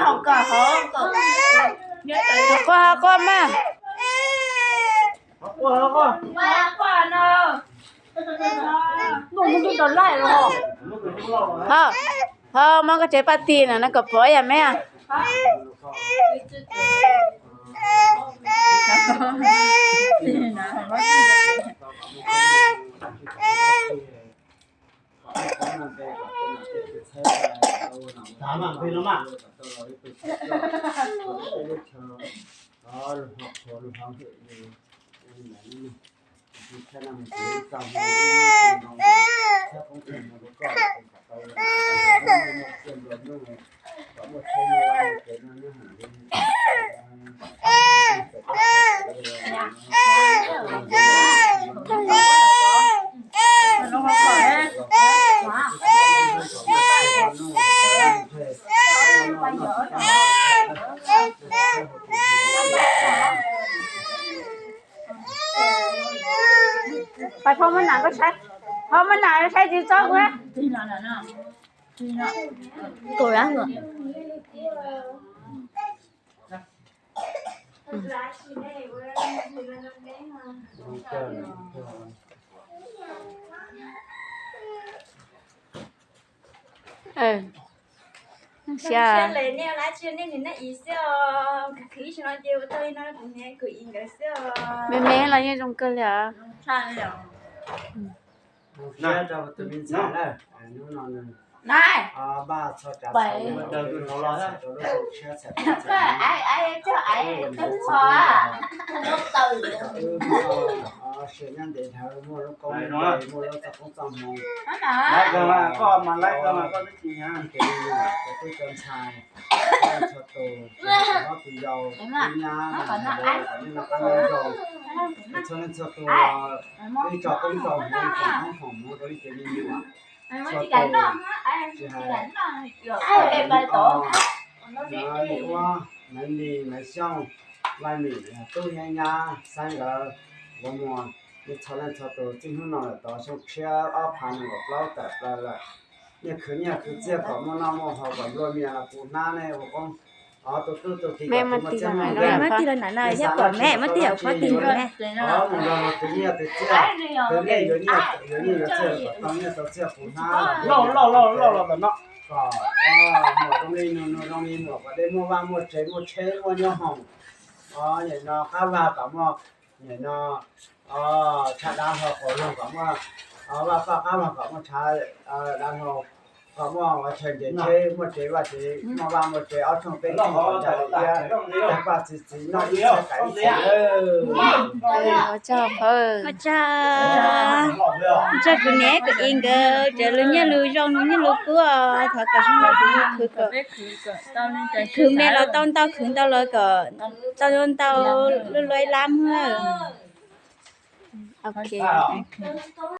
Ho quaj, ho quaj mas. Ho, ho muab koj tsev paj tis no no kom pom ib yam me. Pais, thauj mab nam koj saib, thauj mab nam saib tsis txob kuv. Me me los yeej zoo kawg li os. Sim nyob ntev dhawv muaj lub koob muaj lub txoj koob txoj hmoov, koj mas laib koj mas koj twb tsis nyav, tus me nyuam tus tub cov ntxhais, txhua tus, txhua tus yau, tub nyab, tub nyab, txhua leej txhua tus, ib tso koob tso hmoov foom koob foom hmoov rau ib tus me nyuam, txhua tus, tsis hais Maiv Lis, Maiv Xyooj, Vaj Mim, tub thiab nyab Xaiv nkawd, Npov Muas, nej txhua leej txhua tus txij hnub no lawm tau xyoo tshiab ob phav nees nkaum plaub tawm plaws lawm. Nej khwv nyiaj khwv txiaj kom muaj noj muaj haus kom nplua mias los kuv hnab nej ua koob. Ob tug tub tug ki kom muaj txiaj muaj ntsig, muab tig los ntawm no thiab kom me muab tig kom phob tig me. Mus nrog luag khwv nyiaj khwv txiaj, khwv nyiaj yuav nyiaj yuav nyiaj yuav txiaj kom tau nyiaj tau txiaj kuv hnab. Kom muaj zoo li nus nus zoo li muam kom dej muaj vaj muaj tsev muaj tsheb muaj nyob hoom. Nim no qab vag kom muaj, nim no tshav dav hlo qhov loog kom muaj, vaj paj qab vag kom muaj tshav dav hlo, kom muaj ua chaw nres tsheb muaj tsev vaj tsev muaj vaj muaj tsev ob tshooj peb tshooj kom ncav li iab, tag paj txi txiv noj ib txhais kam ib txhais. Ua tsaug, ua tsaug kuv niam kuv txiv nkawd raws lub nyiaj lub zoo lub nyiaj lub kub os, thov kom zoo los kuv khwv kom khwv me los tau ntau khwv ntau los kom tau ntau lub luab lab muag. Ok.